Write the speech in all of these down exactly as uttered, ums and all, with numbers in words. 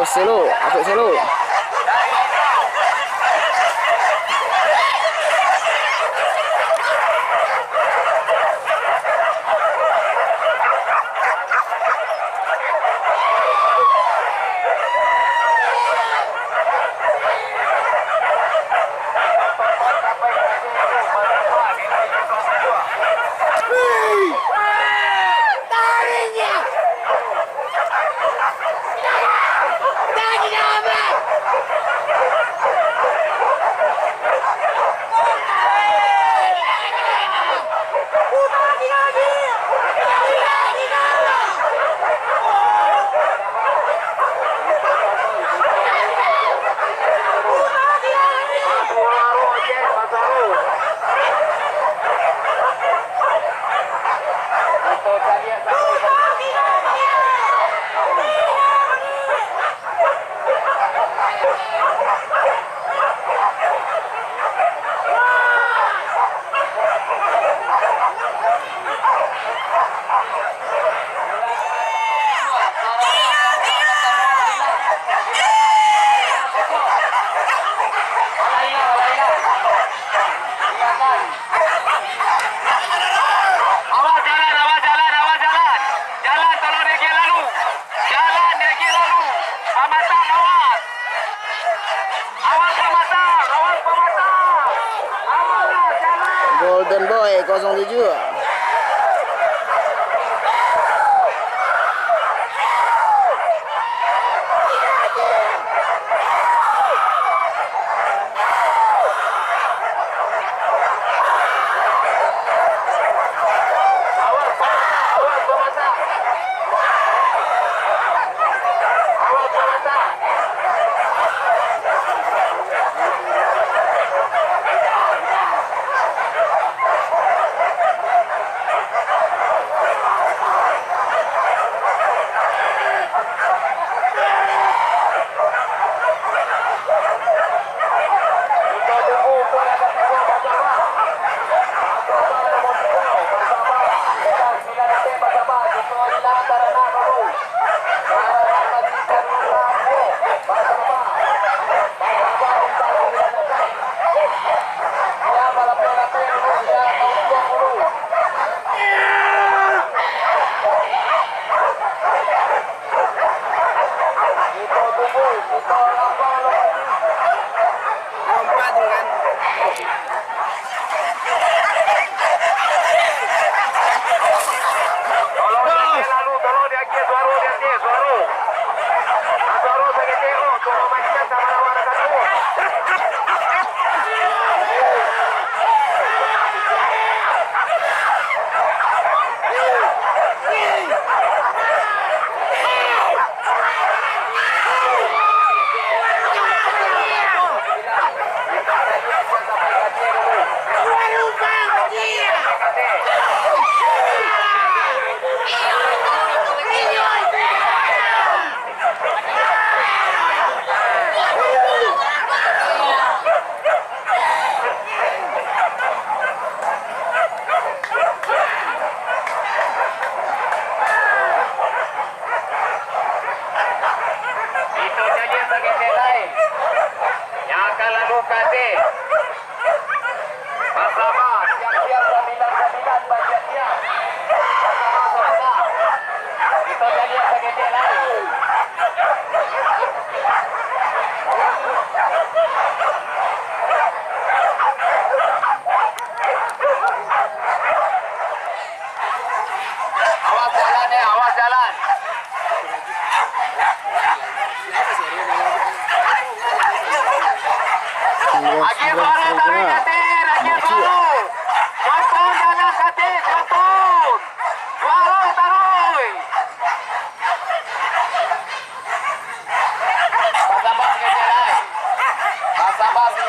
Solo, Atuk Solo. Awas jalan, awas jalan, awas jalan. Jalan tolong diagiah lalu. Jalan diagiah lalu. Pamatang, awas. Awas pamatang, awas pamatang. Awas, jalan. Golden Boy kosong tujuh. Tolong diagiah lalu, tolong diagiah suaro, diagiah suaro. Suaro saketek, oh, suaro majikan sama lawan rakan tu. Itu saja saketek lai. Yang akan lalu ka ateh. Basaba, siap-siap, sambilan-sambilan, basiap-siap. Basaba, basaba. Itu saja saketek lai. Awas jalan, eh, awas jalan. Agiah suaro taruih ka ateh, agiah suaro. Contoh jalan ka ateh, contoh. Suaro taruih. Basaba saketek lai. Basaba.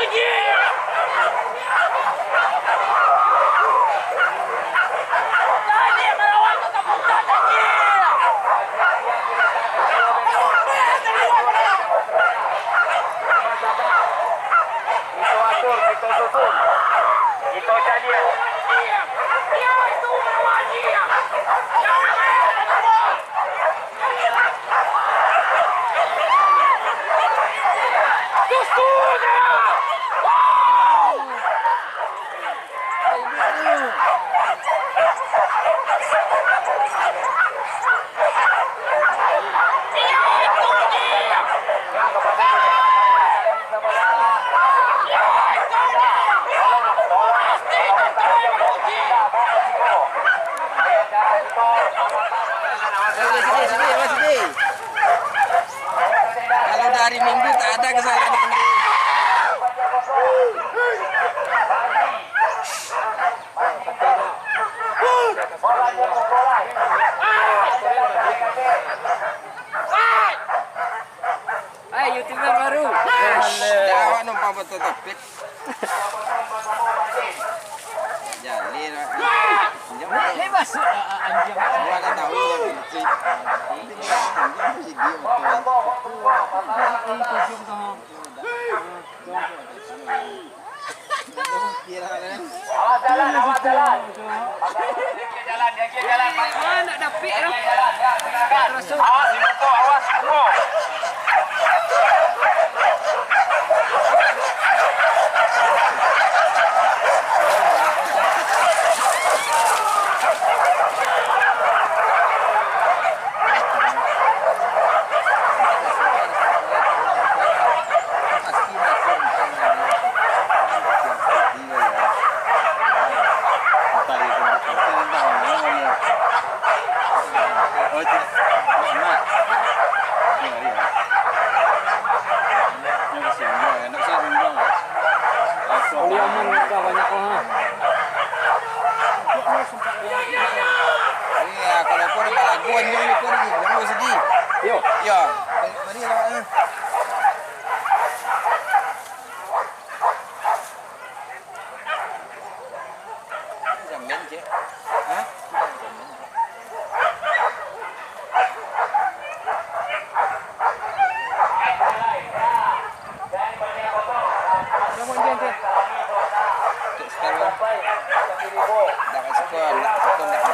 Kito atur, kito susun, kito caliak. Kalau dari Minggu tak ada kesalahan, Minggu. Hai, YouTuber baru. Dah, awak numpang foto topik. Jaleh lah. Jaleh masuk, ah, ah, anjing. Gua dah tahu dah, kecil. Ini dia, ini dia, betul. Ini ujung tu. Awas jalan, awas jalan. Jalan, jalan, jalan. Ah, nak dapik lah. Awas, awas. Kuliah mah nikah banyak, oh, ha. Iya, kalau kau ada balaguan, jangan lupa di, jangan lupa sedih. Yo. Ya, mari lah, eh. Jamin, cek. Hah? Cek sekarang. Dah respon, dah respon, dah